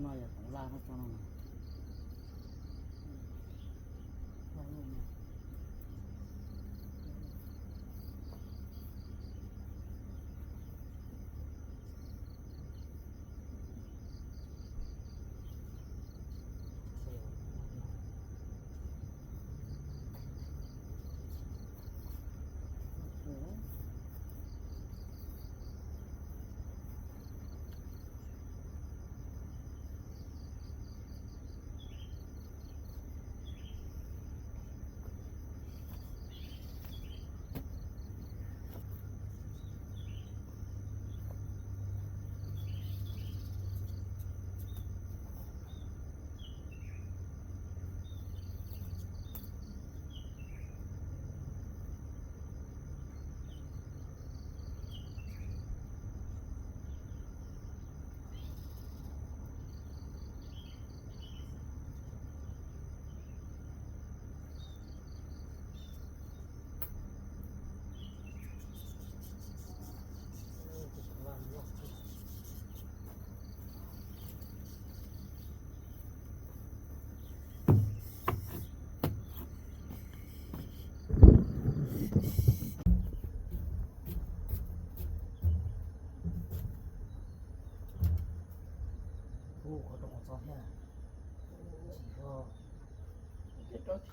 No yog toov laj no tso no. Ub, qhov rooj qhov txob thiab. Tsis yog.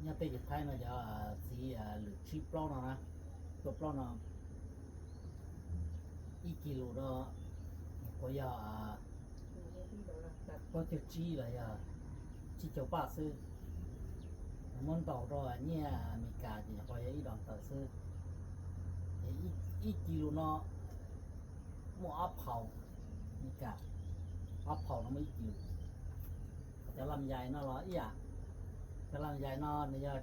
Nyob teb chaws Thaib no cov txiv lwm tsib plaub no na, tsib plaub no ib kis lus no nyuam qhuav yog plaub caug tsib los yog tsib caug paj xwb. Muab ntaus rau nyiaj Amelikas ces nyuam qhuav yog ib dos ntawm xwb. Ib kis lus no muaj ob phaus Amelikas, ob phaus no muaj ib kis lus. Cov lam yais no los ib yam, cov lam yais no nws yog,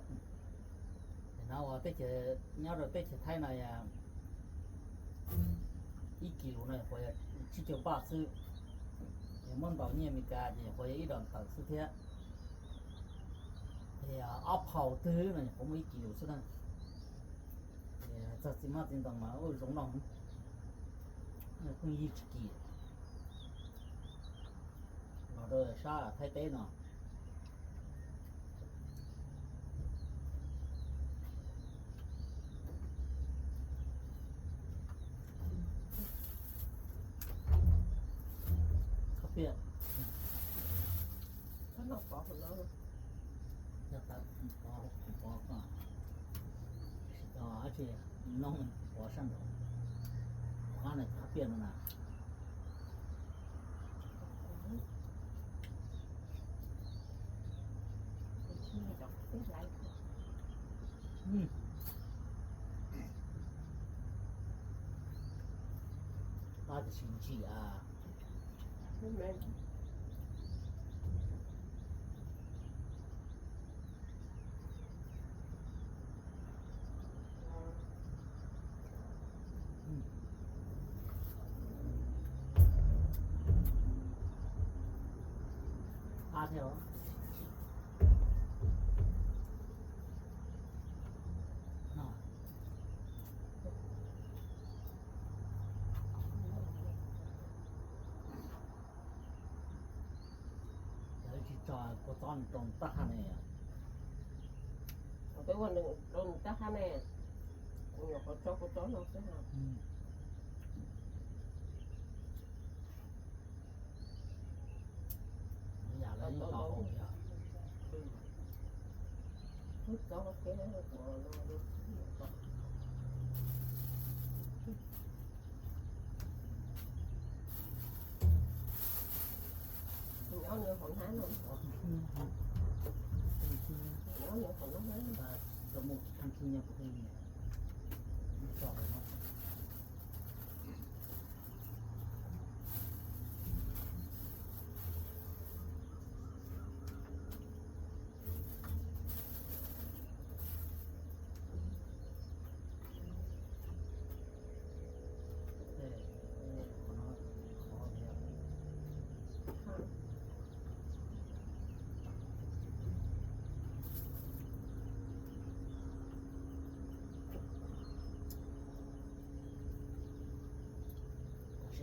no uas teb chaws, nyob rau teb chaws Thaib no yog ib kis lus no nyuam qhuav yog tsib caug paj xwb. Muab ntaus nyiaj Amelikas ces nyuam qhuav yog ib dos ntawm xwb thiab. Ces ob phaus twg no nyuam qhuav muaj ib kis lus xwb na. Ces txog txiv hmab txiv ntoo mas ua zoo no, pheej yig tsis kim los rau sab Thaib teb no. Khab piaj. Yog tawm pov, pov ko, tsis tau dab tsi, noj pov sab nraud. Qab no khab piaj no na. Qab tiam sis ntsim a. Qab thiab. Yog tsis tso kua txob nws rau nws tab hab ne. Peb ua rau nws tab hab ne, kuv nyuam qhuav tso kua txob no xwb na. Yam lawv yeej tau hau yog. Nyob nws hauv hnab no. Nyob nws hauv hnab no.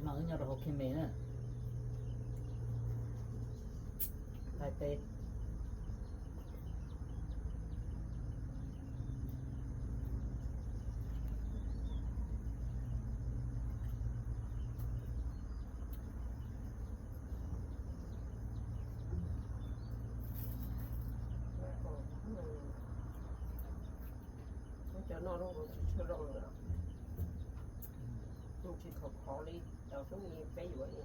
Mas wb nyob rau hauv Khmer na. Thaib teb. Cov no zoo tsis tshua zoo lawm, tsis khov khov li cov xub li peb yuav li.